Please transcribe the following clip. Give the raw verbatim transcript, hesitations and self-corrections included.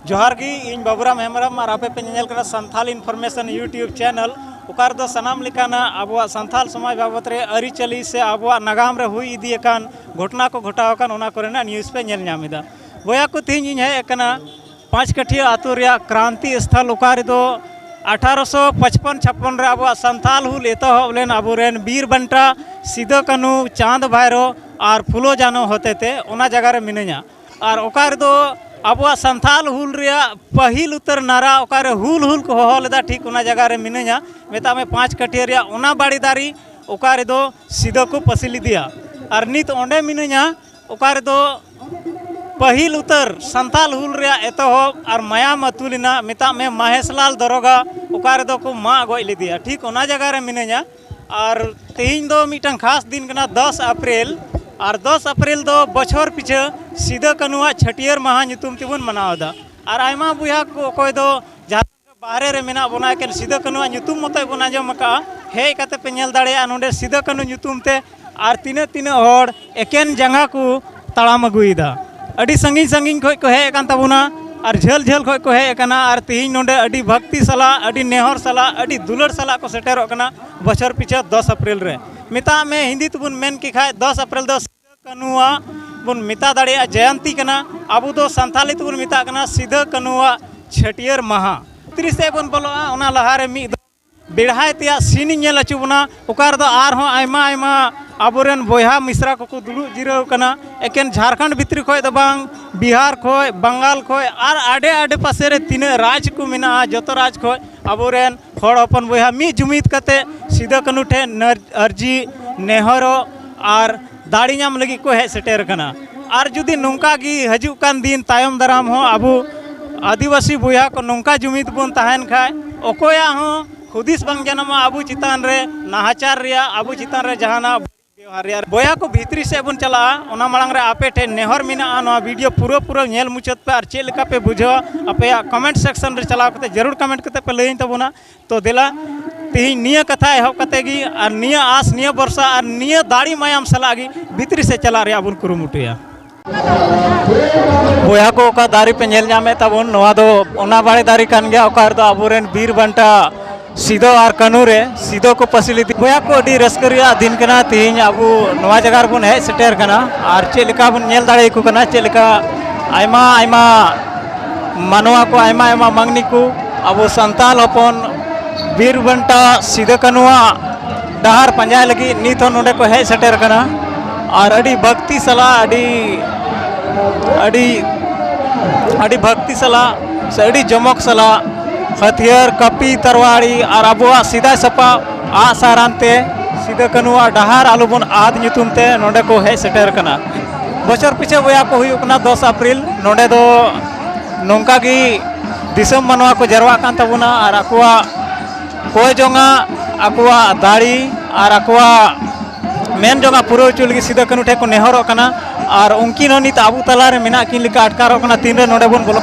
ᱡᱚᱦᱟᱨ ᱜᱮ, ᱤᱧ ᱵᱟᱵᱩᱨᱟᱢ ᱦᱮᱢᱵᱨᱚᱢ ᱟᱨ ᱟᱯᱮ ᱯᱮ ᱧᱮᱧᱮᱞ ᱠᱟᱱᱟ ᱥᱟᱱᱛᱷᱟᱞ ᱤᱱᱯᱷᱚᱨᱢᱮᱥᱚᱱ YouTube ᱪᱮᱱᱮᱞ, ᱚᱠᱟ ᱨᱮᱫᱚ ᱥᱟᱱᱟᱢ ᱞᱮᱠᱟᱱᱟᱜ ᱟᱵᱚᱣᱟᱜ ᱥᱟᱱᱛᱷᱟᱞ ᱥᱚᱢᱟᱡᱽ ᱵᱟᱵᱚᱫ ᱨᱮ ᱟᱹᱨᱤᱪᱟᱹᱞᱤ ᱥᱮ ᱟᱵᱚᱣᱟᱜ ᱱᱟᱜᱟᱢ ᱨᱮ ᱦᱩᱭ ᱤᱫᱤ ᱟᱠᱟᱱ ᱜᱷᱚᱴᱚᱱᱟ ᱠᱚ ᱜᱷᱚᱴᱟᱣ ᱟᱠᱟᱱ ᱚᱱᱟ ᱠᱚᱨᱮᱱᱟᱜ ᱱᱤᱭᱩᱡᱽ ᱯᱮ ᱧᱮᱞ ᱧᱟᱢ ᱮᱫᱟ᱾ ᱵᱚᱭᱦᱟ ᱠᱚ, ᱛᱮᱦᱮᱧ ᱤᱧ ᱦᱮᱡ ᱟᱠᱟᱱᱟ ᱯᱟᱸᱪ ᱠᱟᱹᱴᱷᱤᱭᱟᱹ ᱟᱹᱛᱩ ᱨᱮᱭᱟᱜ ᱠᱨᱟᱱᱛᱤ ᱥᱛᱷᱚᱞ, ᱚᱠᱟ ᱨᱮᱫᱚ ᱟᱴᱷᱟᱨᱚᱥᱚ ᱯᱟᱸᱪᱯᱚᱱ ᱪᱷᱟᱯᱯᱚᱱ ᱨᱮ ᱟᱵᱚᱣᱟᱜ ᱥᱟᱱᱛᱷᱟᱞ ᱦᱩᱞ ᱮᱛᱚᱦᱚᱵ ᱞᱮᱱ ᱟᱵᱚᱨᱮᱱ ᱵᱤᱨ ᱵᱟᱱᱴᱟ ᱥᱤᱫᱟᱹ ᱠᱟᱹᱱᱦᱩ, ᱪᱟᱸᱫᱽ ᱵᱷᱟᱭᱨᱳ ᱟᱨ ᱯᱷᱩᱞᱳ ᱡᱷᱟᱱᱳ ᱦᱚᱛᱮᱛᱮ ᱚᱱᱟ ᱡᱟᱭᱜᱟ ᱨᱮ ᱢᱤᱱᱟᱹᱧᱟ᱾ ᱟᱨ ᱚᱠᱟ ᱨᱮᱫᱚ ᱟᱵᱚᱣᱟᱜ ᱥᱟᱱᱛᱷᱟᱞ ᱦᱩᱞ ᱨᱮᱭᱟᱜ ᱯᱟᱹᱦᱤᱞ ᱩᱛᱟᱹᱨ ᱱᱟᱨᱟ ᱚᱠᱟᱨᱮ ᱦᱩᱞ ᱦᱩᱞ ᱠᱚ ᱦᱚᱦᱚ ᱞᱮᱫᱟ, ᱴᱷᱤᱠ ᱚᱱᱟ ᱡᱟᱭᱜᱟ ᱨᱮ ᱢᱤᱱᱟᱹᱧᱟ᱾ ᱢᱮᱛᱟᱜ ᱢᱮ ᱯᱟᱸᱪ ᱠᱟᱹᱴᱷᱤᱭᱟᱹ ᱨᱮᱭᱟᱜ ᱚᱱᱟ ᱵᱟᱲᱮ ᱫᱟᱨᱮ ᱚᱠᱟ ᱨᱮᱫᱚ ᱥᱤᱫᱟᱹ ᱠᱚ ᱯᱟᱹᱥᱤ ᱞᱮᱫᱮᱭᱟ᱾ ᱟᱨ ᱱᱤᱛ ᱚᱸᱰᱮ ᱢᱤᱱᱟᱹᱧᱟ, ᱚᱠᱟ ᱨᱮᱫᱚ ᱯᱟᱹᱦᱤᱞ ᱩᱛᱟᱹᱨ ᱥᱟᱱᱛᱟᱞ ᱦᱩᱞ ᱨᱮᱭᱟᱜ ᱮᱛᱚᱦᱚᱵ ᱟᱨ ᱢᱟᱭᱟᱢ ᱟᱹᱛᱩ ᱞᱮᱱᱟ, ᱢᱮᱛᱟᱜ ᱢᱮ ᱢᱟᱦᱮᱥᱞᱟᱞ ᱫᱚᱨᱚᱜᱟ, ᱚᱠᱟ ᱨᱮᱫᱚ ᱠᱚ ᱢᱟᱜ ᱜᱚᱡ ᱞᱮᱫᱮᱭᱟ, ᱴᱷᱤᱠ ᱚᱱᱟ ᱡᱟᱭᱜᱟ ᱨᱮ ᱢᱤᱱᱟᱹᱧᱟ᱾ ᱟᱨ ᱛᱮᱦᱮᱧ ᱫᱚ ᱢᱤᱫᱴᱟᱝ ᱠᱷᱟᱥ ᱫᱤᱱ ᱠᱟᱱᱟ, ᱫᱚᱥ ᱟᱯᱨᱤᱞ᱾ ᱟᱨ ᱫᱚᱥ ᱟᱯᱨᱤᱞ ᱫᱚ ᱵᱚᱪᱷᱚᱨ ᱯᱤᱪᱷᱟᱹ ᱥᱤᱫᱟᱹ ᱠᱟᱹᱱᱩᱣᱟᱜ ᱪᱷᱟᱹᱴᱭᱟᱹᱨ ᱢᱟᱦᱟ ᱧᱩᱛᱩᱢ ᱛᱮᱵᱚᱱ ᱢᱟᱱᱟᱣ ᱮᱫᱟ᱾ ᱟᱨ ᱟᱭᱢᱟ ᱵᱚᱭᱦᱟ ᱠᱚ ᱚᱠᱚᱭ ᱫᱚ ᱡᱟᱦᱟᱸ ᱵᱟᱦᱨᱮ ᱨᱮ ᱢᱮᱱᱟᱜ ᱵᱚᱱᱟ, ᱮᱠᱮᱱ ᱥᱤᱫᱟᱹ ᱠᱟᱹᱱᱩᱣᱟᱜ ᱧᱩᱛᱩᱢ ᱢᱚᱛᱚᱡ ᱵᱚᱱ ᱟᱸᱡᱚᱢ ᱟᱠᱟᱫᱼᱟ᱾ ᱦᱮᱡ ᱠᱟᱛᱮ ᱯᱮ ᱧᱮᱞ ᱫᱟᱲᱮᱭᱟᱜᱼᱟ ᱱᱚᱰᱮ ᱥᱤᱫᱟᱹ ᱠᱟᱹᱱᱩ ᱧᱩᱛᱩᱢ ᱛᱮ ᱟᱨ ᱛᱤᱱᱟᱹᱜ ᱛᱤᱱᱟᱹᱜ ᱦᱚᱲ ᱮᱠᱮᱱ ᱡᱟᱸᱜᱟ ᱠᱚ ᱛᱟᱲᱟᱢ ᱟᱹᱜᱩᱭᱮᱫᱟ᱾ ᱟᱹᱰᱤ ᱥᱟᱺᱜᱤᱧ ᱥᱟᱺᱜᱤᱧ ᱠᱷᱚᱱ ᱠᱚ ᱦᱮᱡ ᱟᱠᱟᱱ ᱛᱟᱵᱚᱱᱟ ᱟᱨ ᱡᱷᱟᱹᱞ ᱡᱷᱟᱹᱞ ᱠᱷᱚᱱ ᱠᱚ ᱦᱮᱡ ᱟᱠᱟᱱᱟ᱾ ᱟᱨ ᱛᱮᱦᱮᱧ ᱱᱚᱰᱮ ᱟᱹᱰᱤ ᱵᱷᱚᱠᱛᱤ ᱥᱟᱞᱟᱜ, ᱟᱹᱰᱤ ᱱᱮᱦᱚᱨ ᱥᱟᱞᱟᱜ, ᱟᱹᱰᱤ ᱫᱩᱞᱟᱹᱲ ᱥᱟᱞᱟᱜ ᱠᱚ ᱥᱮᱴᱮᱨᱚᱜ ᱠᱟᱱᱟ ᱵᱚᱪᱷᱚᱨ ᱯᱤᱪᱷᱟᱹ ᱫᱚᱥ ᱟᱯᱨᱤᱞ ᱨᱮ᱾ ᱢᱮᱛᱟᱜ ᱢᱮ, ᱦᱤᱱᱫᱤ ᱛᱮᱵᱚᱱ ᱢᱮᱱ ᱠᱮ ᱠᱷᱟᱡ ᱫᱚᱥ ᱟᱯᱨᱤᱞ ᱫᱚ ᱥᱤᱫᱟᱹ ᱠᱟᱹᱱᱩᱣᱟᱜ ᱵᱚᱱ ᱢᱮᱛᱟ ᱫᱟᱲᱮᱭᱟᱜᱼᱟ ᱡᱚᱭᱚᱱᱛᱤ ᱠᱟᱱᱟ᱾ ᱟᱵᱚ ᱫᱚ ᱥᱟᱱᱛᱟᱞᱤ ᱛᱮᱵᱚᱱ ᱢᱮᱛᱟᱜ ᱠᱟᱱᱟ ᱥᱤᱫᱟᱹ ᱠᱟᱹᱱᱩᱣᱟᱜ ᱪᱷᱟᱹᱴᱭᱟᱹᱨ ᱢᱟᱦᱟ᱾ ᱛᱤᱨᱤᱥ ᱥᱮᱫ ᱵᱚᱱ ᱵᱚᱞᱚᱜᱼᱟ, ᱚᱱᱟ ᱞᱟᱦᱟᱨᱮ ᱢᱤᱫ ᱫᱚ ᱵᱮᱲᱦᱟᱭ ᱛᱮᱭᱟᱜ ᱥᱤᱱ ᱤᱧ ᱧᱮᱞ ᱦᱚᱪᱚ ᱵᱚᱱᱟ, ᱚᱠᱟ ᱨᱮᱫᱚ ᱟᱨᱦᱚᱸ ᱟᱭᱢᱟ ᱟᱭᱢᱟ ᱟᱵᱚᱨᱮᱱ ᱵᱚᱭᱦᱟ ᱢᱤᱥᱨᱟ ᱠᱚᱠᱚ ᱫᱩᱲᱩᱵ ᱡᱤᱨᱟᱹᱣ ᱠᱟᱱᱟ᱾ ᱮᱠᱮᱱ ᱡᱷᱟᱲᱠᱷᱚᱸᱰ ᱵᱷᱤᱛᱨᱤ ᱠᱷᱚᱱ ᱫᱚ ᱵᱟᱝ, ᱵᱤᱦᱟᱨ ᱠᱷᱚᱱ, ᱵᱟᱝᱜᱟᱞ ᱠᱷᱚᱱ ᱟᱨ ᱟᱰᱮ ᱟᱰᱮ ᱯᱟᱥᱮ ᱨᱮ ᱛᱤᱱᱟᱹᱜ ᱨᱟᱡᱽ ᱠᱚ ᱢᱮᱱᱟᱜᱼᱟ, ᱡᱚᱛᱚ ᱨᱟᱡᱽ ᱠᱷᱚᱱ ᱟᱵᱚᱨᱮᱱ ᱦᱚᱲ ᱦᱚᱯᱚᱱ ᱵᱚᱭᱦᱟ ᱢᱤᱫ ᱡᱩᱢᱤᱫ ᱠᱟᱛᱮ ᱥᱤᱫᱟᱹ ᱠᱟᱹᱱᱩ ᱴᱷᱮᱱ ᱱᱟᱨ-, ᱟᱹᱨᱡᱤ ᱱᱮᱦᱚᱨᱚᱜ ᱟᱨ ᱫᱟᱲᱮ ᱧᱟᱢ ᱞᱟᱹᱜᱤᱫ ᱠᱚ ᱦᱮᱡ ᱥᱮᱴᱮᱨ ᱠᱟᱱᱟ᱾ ᱟᱨ ᱡᱩᱫᱤ ᱱᱚᱝᱠᱟ ᱜᱮ ᱦᱤᱡᱩᱜ ᱠᱟᱱ ᱫᱤᱱ ᱛᱟᱭᱚᱢ ᱫᱟᱨᱟᱢ ᱦᱚᱸ ᱟᱵᱚ ᱟᱹᱫᱤᱵᱟᱹᱥᱤ ᱵᱚᱭᱦᱟ ᱠᱚ ᱱᱚᱝᱠᱟ ᱡᱩᱢᱤᱫ ᱵᱚᱱ ᱛᱟᱦᱮᱱ ᱠᱷᱟᱡ, ᱚᱠᱚᱭᱟᱜ ᱦᱚᱸ ᱦᱩᱫᱤᱥ ᱵᱟᱝ ᱡᱟᱱᱟᱢᱚᱜᱼᱟ ᱟᱵᱚ ᱪᱮᱛᱟᱱ ᱨᱮ ᱱᱟᱦᱟᱪᱟᱨ ᱨᱮᱭᱟᱜ, ᱟᱵᱚ ᱪᱮᱛᱟᱱ ᱨᱮ ᱡᱟᱦᱟᱱᱟᱜ ᱵᱮᱣᱦᱟᱨ ᱨᱮᱭᱟᱜ᱾ ᱵᱚᱭᱦᱟ ᱠᱚ, ᱵᱷᱤᱛᱨᱤ ᱥᱮᱫ ᱵᱚᱱ ᱪᱟᱞᱟᱜᱼᱟ, ᱚᱱᱟ ᱢᱟᱲᱟᱝ ᱨᱮ ᱟᱯᱮ ᱴᱷᱮᱱ ᱱᱮᱦᱚᱨ ᱢᱮᱱᱟᱜᱼᱟ, ᱱᱚᱣᱟ ᱵᱷᱤᱰᱤᱭᱳ ᱯᱩᱨᱟᱹ ᱯᱩᱨᱟᱹ ᱧᱮᱞ ᱢᱩᱪᱟᱹᱫ ᱯᱮ ᱟᱨ ᱪᱮᱫ ᱞᱮᱠᱟ ᱯᱮ ᱵᱩᱡᱷᱟᱹᱣᱟ, ᱟᱯᱮᱭᱟᱜ ᱠᱚᱢᱮᱱᱴ ᱥᱮᱠᱥᱚᱱ ᱨᱮ ᱪᱟᱞᱟᱣ ᱠᱟᱛᱮ ᱡᱟᱹᱨᱩᱲ ᱠᱚᱢᱮᱱᱴ ᱠᱟᱛᱮ ᱯᱮ ᱞᱟᱹᱭᱟᱹᱧ ᱛᱟᱵᱚᱱᱟ᱾ ᱛᱚ ᱫᱮᱞᱟ, ᱛᱮᱦᱮᱧ ᱱᱤᱭᱟᱹ ᱠᱟᱛᱷᱟ ᱮᱦᱚᱵ ᱠᱟᱛᱮ ᱜᱮ ᱟᱨ ᱱᱤᱭᱟᱹ ᱟᱸᱥ, ᱱᱤᱭᱟᱹ ᱵᱷᱚᱨᱥᱟ ᱟᱨ ᱱᱤᱭᱟᱹ ᱫᱟᱲᱮ ᱢᱟᱭᱟᱢ ᱥᱟᱞᱟᱜ ᱜᱮ ᱵᱷᱤᱛᱨᱤ ᱥᱮᱫ ᱪᱟᱞᱟᱜ ᱨᱮᱭᱟᱜ ᱵᱚᱱ ᱠᱩᱨᱩᱢᱩᱴᱩᱭᱟ᱾ ᱵᱚᱭᱦᱟ ᱠᱚ, ᱚᱠᱟ ᱫᱟᱨᱮ ᱯᱮ ᱧᱮᱞ ᱧᱟᱢᱮᱫ ᱛᱟᱵᱚᱱ, ᱱᱚᱣᱟ ᱫᱚ ᱚᱱᱟ ᱵᱟᱲᱮ ᱫᱟᱨᱮ ᱠᱟᱱ ᱜᱮᱭᱟ, ᱚᱠᱟ ᱨᱮᱫᱚ ᱟᱵᱚᱨᱮᱱ ᱵᱤᱨ ᱵᱟᱱᱴᱟ ᱥᱤᱫᱚ ᱟᱨ ᱠᱟᱹᱱᱦᱩ ᱨᱮ ᱥᱤᱫᱚ ᱠᱚ ᱯᱟᱹᱥᱤ ᱞᱮᱫᱮ᱾ ᱵᱚᱭᱦᱟ ᱠᱚ, ᱟᱹᱰᱤ ᱨᱟᱹᱥᱠᱟᱹ ᱨᱮᱭᱟᱜ ᱫᱤᱱ ᱠᱟᱱᱟ᱾ ᱛᱮᱦᱮᱧ ᱟᱵᱚ ᱱᱚᱣᱟ ᱡᱟᱭᱜᱟ ᱨᱮᱵᱚᱱ ᱦᱮᱡ ᱥᱮᱴᱮᱨ ᱠᱟᱱᱟ ᱟᱨ ᱪᱮᱫ ᱞᱮᱠᱟ ᱵᱚᱱ ᱧᱮᱞ ᱫᱟᱲᱮᱭᱟᱠᱚ ᱠᱟᱱᱟ, ᱪᱮᱫ ᱞᱮᱠᱟ ᱟᱭᱢᱟ ᱟᱭᱢᱟ ᱢᱟᱱᱣᱟ ᱠᱚ, ᱟᱭᱢᱟ ᱟᱭᱢᱟ ᱢᱟᱹᱱᱢᱤ ᱠᱚ ᱟᱵᱚ ᱥᱟᱱᱛᱟᱞ ᱦᱚᱯᱚᱱ ᱵᱤᱨ ᱵᱟᱱᱴᱟ ᱥᱤᱫᱚ ᱠᱟᱹᱱᱦᱩᱣᱟᱜ ᱰᱟᱦᱟᱨ ᱯᱟᱸᱡᱟᱭ ᱞᱟᱹᱜᱤᱫ ᱱᱤᱛ ᱦᱚᱸ ᱱᱚᱰᱮ ᱠᱚ ᱦᱮᱡ ᱥᱮᱴᱮᱨ ᱟᱠᱟᱱᱟ᱾ ᱟᱨ ᱟᱹᱰᱤ ᱵᱷᱚᱠᱛᱤ ᱥᱟᱞᱟᱜ, ᱟᱹᱰᱤ ᱟᱹᱰᱤ ᱟᱹᱰᱤ ᱵᱷᱚᱠᱛᱤ ᱥᱟᱞᱟᱜ ᱥᱮ ᱟᱹᱰᱤ ᱡᱚᱢᱚᱠ ᱥᱟᱞᱟᱜ ᱦᱟᱹᱛᱭᱟᱹᱨ, ᱠᱟᱹᱯᱤ, ᱛᱟᱨᱣᱟᱲᱤ ᱟᱨ ᱟᱵᱚᱣᱟᱜ ᱥᱮᱫᱟᱭ ᱥᱟᱯᱟᱵ ᱟᱜ ᱥᱟᱨ ᱟᱱᱛᱮ ᱥᱤᱫᱚ ᱠᱟᱹᱱᱦᱩᱣᱟᱜ ᱰᱟᱦᱟᱨ ᱟᱞᱚᱵᱚᱱ ᱟᱫ ᱧᱩᱛᱩᱢ ᱛᱮ ᱱᱚᱰᱮ ᱠᱚ ᱦᱮᱡ ᱥᱮᱴᱮᱨ ᱠᱟᱱᱟ᱾ ᱵᱚᱪᱷᱚᱨ ᱯᱤᱪᱷᱟᱹ ᱵᱚᱭᱦᱟ ᱠᱚ ᱦᱩᱭᱩᱜ ᱠᱟᱱᱟ ᱫᱚᱥ ᱮᱯᱨᱤᱞ᱾ ᱱᱚᱰᱮ ᱫᱚ ᱱᱚᱝᱠᱟ ᱜᱮ ᱫᱤᱥᱚᱢ ᱢᱟᱱᱣᱟ ᱠᱚ ᱡᱟᱨᱣᱟᱜ ᱠᱟᱱ ᱛᱟᱵᱚᱱᱟ ᱟᱨ ᱟᱠᱚᱣᱟᱜ ᱠᱚᱭ ᱡᱚᱝᱟᱜ, ᱟᱠᱚᱣᱟᱜ ᱫᱟᱲᱮ ᱟᱨ ᱟᱠᱚᱣᱟᱜ ᱢᱮᱱ ᱡᱚᱝᱟᱜ ᱯᱩᱨᱟᱹᱣ ᱦᱚᱪᱚ ᱞᱟᱹᱜᱤᱫ ᱥᱤᱫᱚ ᱠᱟᱹᱱᱦᱩ ᱴᱷᱮᱱ ᱠᱚ ᱱᱮᱦᱚᱨᱚᱜ ᱠᱟᱱᱟ᱾ ᱟᱨ ᱩᱱᱠᱤᱱ ᱦᱚᱸ ᱱᱤᱛ ᱟᱵᱚ ᱛᱟᱞᱟᱨᱮ ᱢᱮᱱᱟᱜ ᱠᱤᱱ ᱞᱮᱠᱟ ᱟᱴᱠᱟᱨᱚᱜ ᱠᱟᱱᱟ᱾ ᱛᱤᱱᱨᱮ ᱱᱚᱰᱮ ᱵᱚᱱ ᱵᱚᱞᱚ